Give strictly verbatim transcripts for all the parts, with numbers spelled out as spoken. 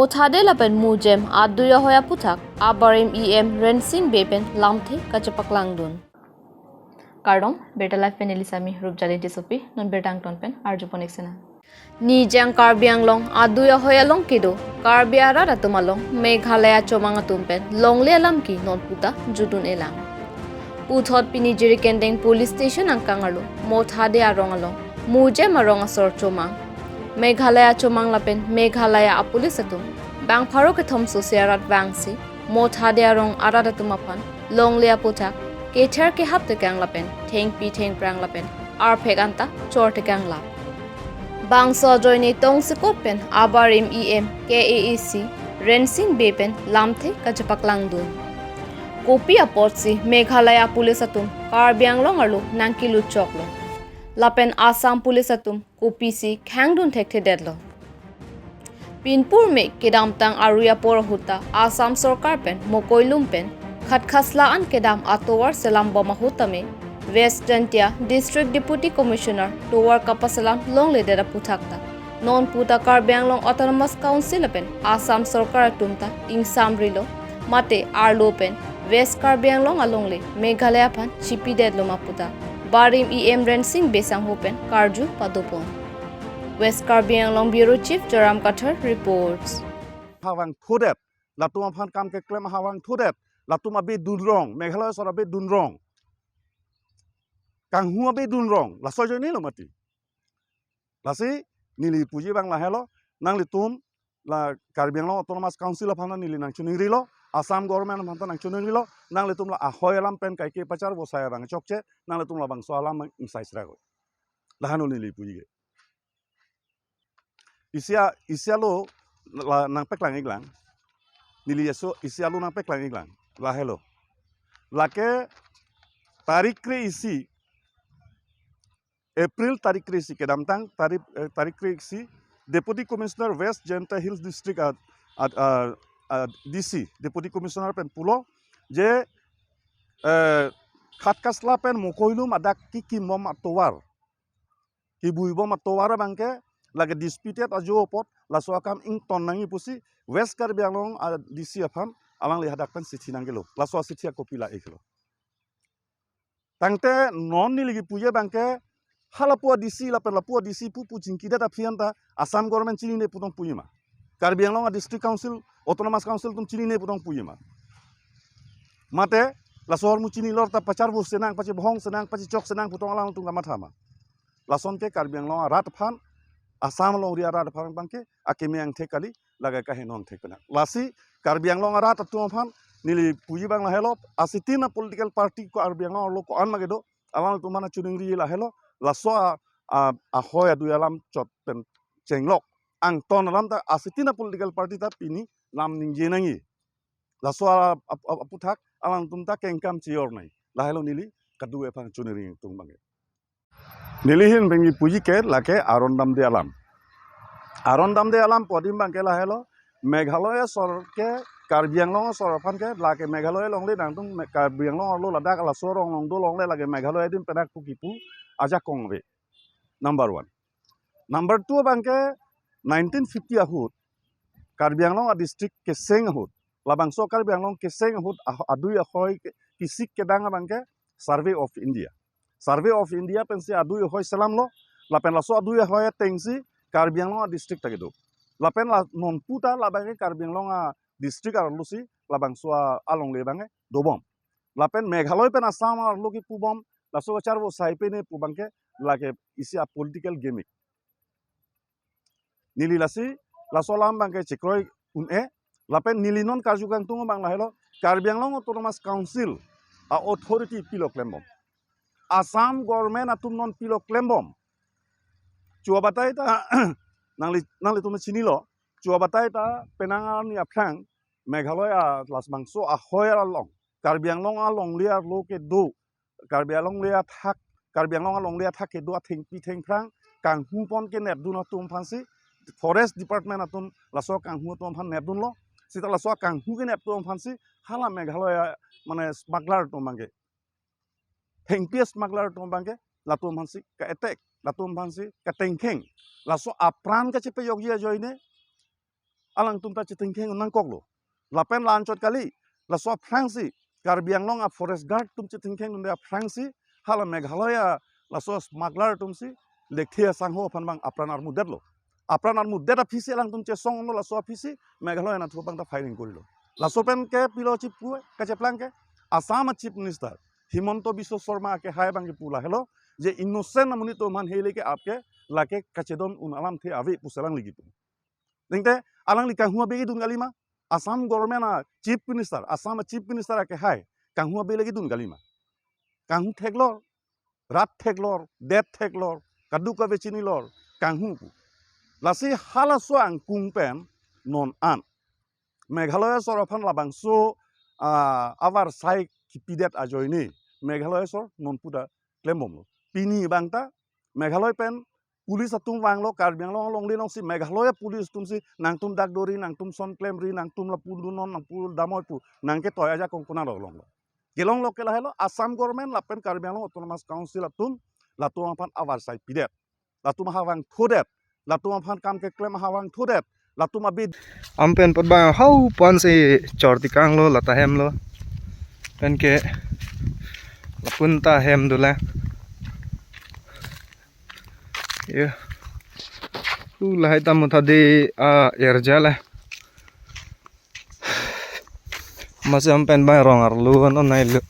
Mothade lapen Mujem adui ahoi aputhak abarim E M Rensing Bey pen lamthe kachepaklangdun. Kardom, Birta Live pen neli Sami Rupjali Tissopi, non birta angton pen arjupon ik sena. Nijang Karbi Anglong adui ahoi along kedo Karbi arat atum along Meghalaya chomang atum pen longle alam ke non puta judun elang. Puthot pini Jirikinding Police Station angkang arlo Mothade arong along Mujem arong asor chomang, Meghalaya chomang lapen Meghalaya apolice atum bang pharo kethom sose arat vangsi Mothade arong arat atum aphan longle aputhak kether kehap tekang lapen thengpi thengphrang lapen arphek anta chor tekang lap. Bangso ajoine tongsekot pen abarim E M K A A C Rensing Bey pen lamthe kachepaklangdun. Kopi apotsi Meghalaya police atum Karbi Anglong arlo nangkelut choklo, lapen Assam police atum kopisi khangdun thekthedetlo? Pinpur me kedamtang arui apor ahut ta Assam sorkar pen Mokoilum pen Khatkhasla an kedam atovar selam bom ahut tame West Jaintia District Deputy Commissioner tovar kapaselam longledet aputhak ta non puta Karbi Anglong Autonomous Council lapen Assam sorkar atum ta ingsamrilo, mate arlo pen West Karbi Anglong alongle Meghalaya aphan chipidetlo ma puta barim E M Rensing Bey sangho pen karju padopon. West Karbi Anglong Bureau Chief Joram Kathar reports. Hawang thudet, latum aphan kam keklem hawang thudet, latum abe dunrong, Meghalaya asor abe dunrong, kanghu abe dunrong, laso ajoinelo mati. Lasi neli puji abang lahelo, nanglitum la Karbi Anglong Autonomous Council aphan neli nangchiningrilo, Assam government aphan ta nangchiningrilo, nanglitum la ahoi alam pen kaike pachar bosai abang chokche, nanglitum labangso alam ingsai sragoi. Lahenlo neli puji ke. Isi a, isi alo la nangpeklang iklang. Neli eso isi alo nangpeklang iklang. Lahelo. Lake tarik kre-isi, April tarik kre-isi, kedamtang tarik, eh, tarik kre-isi, Deputy Commissioner West Jaintia Hills District at, at, ah, ah, D C, Deputy Commissioner pen pulo je, eh, Khatkhasla pen Mokoilum adak kikimom atovar, kibuibom atovar abangke lake disputed ajo apot laso akam ington nangji pusi West Karbi Anglong a D C aphan alangli hadak pen sithi nangkelo. Laso sithi akopi la iklo. Tangte non neli kipuji abangke, halapu a D C lapen lapu a D C pu pu chingkidet aphi anta Assam government chinine pu tong puji ma? Karbi Anglong a District Council, Autonomous Council atum chinine pu tong puji ma? Mate laso ahormu chinilor ta pachar bus senang, pachibohong senang, pachichok senang pu tong alangtum kamatha ma? Lason ke Karbi Anglong arat aphan, Assam alongri arat aphan abangke akeme angthek kali, lake kaheno angthek pena. Lasi Karbi Anglong arat atum aphan neli puji abang lahelo, asitin a political party ko Karbi Anglong arlo ko-an ma kedo, alangtum aphan chiningri lahelo, laso a, a, ahoi adui alam chot pen chenglok angton alam ta asitin a political party ta pini lam ningje nangji. Laso a, a, a, aputhak alangtum ta kengkam chior nangji. Lahelo neli kadokave aphan chiningri atum abangke. Neli ahin pen kipuji ke lake aron damde alam. Aron damde alam pu adim abangke lahelo, Meghalaya asor ke Karbi Anglong asor aphan ke lake Meghalaya longle nangtum me-, Karbi Anglong arlo ladak laso arong along dolongle lake Meghalaya adim penak pu kipu ajakong ave. Number one. Number two abangke nineteen fifty ahut Karbi Anglong a district keseng ahut, labangso Karbi Anglong keseng ahut ah-, adui ahoi ke-, kisik kedang abangke Survey of India. Survey of India pensi adui ahoi selamlo, lapen laso adui ahoi atengsi Karbi Anglong a district ta kedo. Lapen la non puta labangke Karbi Anglong a district arlosi labangso a alongle abangke dobom. Lapen Meghalaya pen Assam arlo kipubom, laso kachar bosai pene pu abangke lake isi a political gimmick. Neli lasi laso alam abangke chekroi un-e, lapen neli non karju kangtung abang lahelo, Karbi Anglong Autonomous Council a authority pilo klembom? Assam government atum non pilo klembom? Chua batai ta nangli, nanglitum chinilo, chua batai ta penang arni aphrang Meghalaya a labangso ahoi along, Karbi Anglong alongle arlo kedo, Karbi Anglong le athak, Karbi Anglong alongle athak kedo athengpi thengphrang kanghu pon kenepdun atum aphansi, Forest Department atum laso kanghu atum aphan nepdunlo. Seta laso kanghu kenep atum aphansi hala Meghalaya mane smuggler atum abangke, thengpi smuggler atum abangke, latum aphansi ka-attack, latum aphansi katengkheng, laso apran kachepejokji ajoine alangtum ta chethengkheng nangkoklo. Lapen la-anchot kali, laso aphrangsi, Karbi Anglong a-forest guard atum chethengkheng dunde aphrangsi, hala Meghalaya laso smuggler atumsi, lekthe asangho aphan bang apran armudetlo. Apran armudet aphisi alangtum chesonglo laso aphisi, Meghalaya anatthu abang ta firing korilo. Laso pen ke pilo chipu, kacheplang ke, Assam a-Chief Minister, Himanta Biswa Sarma akehai bang kipu lahelo, je innocent amonit atum aphan hei leke apke, lake kachedon un alamthe ave pusi alangli kipu. Tangte alangli kanghu abe kedun kalima, Assam government a-Chief Minister, Assam a-Chief Minister akehai, kanghu abe le kedun kalima. Kanghu theklor, rat theklor, det theklor, kaduk kave chinilor, kanghu pu. Lasi halaso angkung pen non an Meghalaya sorkar aphan labangso, ah, avarsai kipidet ajoine Meghalaya sorkar non puta klembomlo. Pini bang ta Meghalaya pen police atum vanglo, Karbi Anglong alongle alongsi Meghalaya police atumsi nangtum dak dori, nangtum son klemri, nangtum lapu dunnon, nangtum damoi pu, nangketoi ajakong konat longlo. Kelonglo ke lahelo, Assam government lapen Karbi Anglong Autonomous Council atum latum aphan avarsai pidet. Latum ahavang thodet. Latum aphan kam keklem ahavang thodet. Latum abid. Ampen pot bang hau ponsi chorti kanglo, lata hemlo. Pen ke lapun ta hem dolang. Yo. Hu lahai ta mutha de, ah, erja la. Masi ampen bang rong arlo non nailo.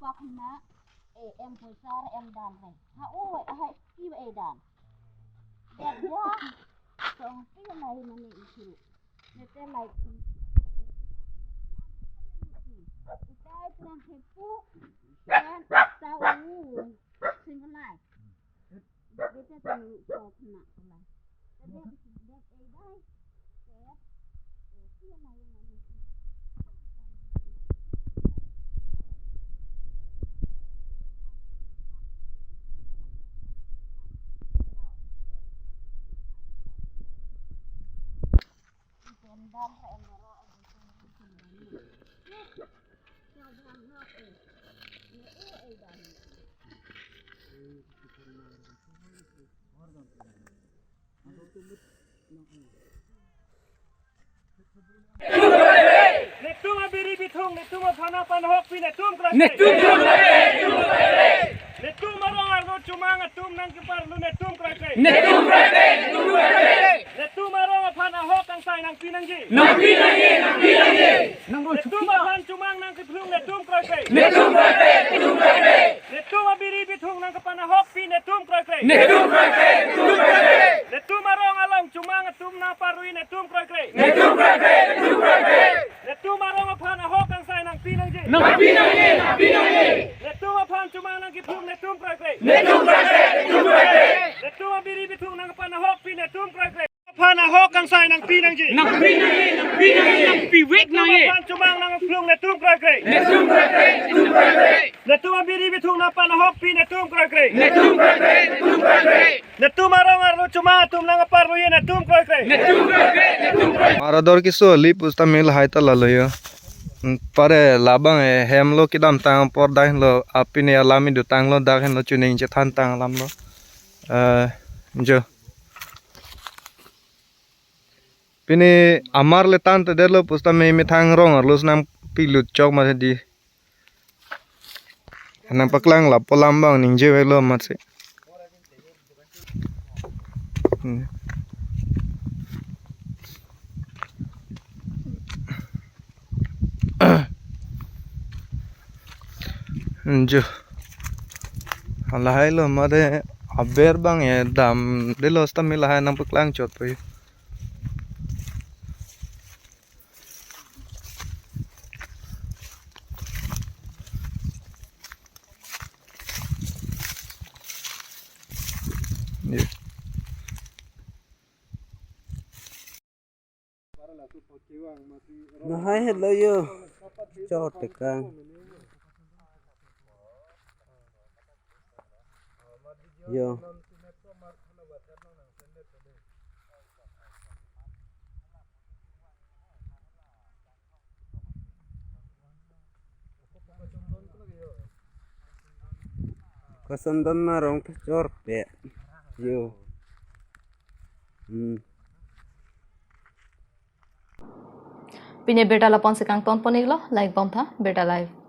Pak hina, eh, em pulsar, em dan hai. Ha, oh, hai, ki ba eh dan. Dan ya. Song pi lai mani isu. Nete lai. Itai tulang hepu. Dan tau. Single life. Netum abiri bithung, netum aphan nangpanahokpi, netum kroikre. Netum kroikre. Netum arong arlo chomang atum nangkeparlu, netum kroikre. Netum kroikre, netum kroikre. Netum arong aphan ahok kangsai nangpi nangji. Nangpi nangji, nangpi nangji. Netum aphan chomang nangkephlung, netum kroikre. Netum kroikre, netum kroikre. Netum abiri bithung nangkepanahokpi, netum kroikre. Netum kroikre, netum kroikre. Netum arong along chomang atum nangparui, netum kroikre. Netum kroikre, netum kroikre. Netum arong aphan ahok kangsai nangpi nangji. Nangpi nangji, nangpi nangji. Netum aphan chomang nangkephlung, netum kroikre. Netum kroikre, netum kroikre. Netum abiri bithung nangpanahokpi, netum kroikre. Aphan ahok kangsai nangpi nangji. Nangpi nangji, nangpi nangji. Nangpivek nangji. Netum aphan chomang nangphlung, netum kroikre. Netum kroikre, netum kroikre. Netum abiri bithung nangpanahokpi, netum kroikre. Netum kroikre, netum kroikre. Netum arong arlo chomang atum nangparui, netum kroikre. Netum kroikre, netum kroikre. Marador kiso ali pusitame lahai ta lalo yo. Pare labang e hemlo kedamtang apor dak henlo apini alam idutanglo, dak henlo chuning chethantang alamlo. Eh, jo. Pini amar le tangtedetlo pusitame methang rong arlo si nangpilut chok mati di. Nangpaklang lapu alam bang ningje veklo mati. Hmm. Njo. Lahai lo mate aber bang e damdetlo sitame lahai nangpaklang chot pai. Ye. Lahai helo yo. Chot tekang. Yo. Kosondon arong ta chorpe. Yo. Hmm. Pini abirta lapu-ansi kangton pon-iklo, langpon tha, Birta Live.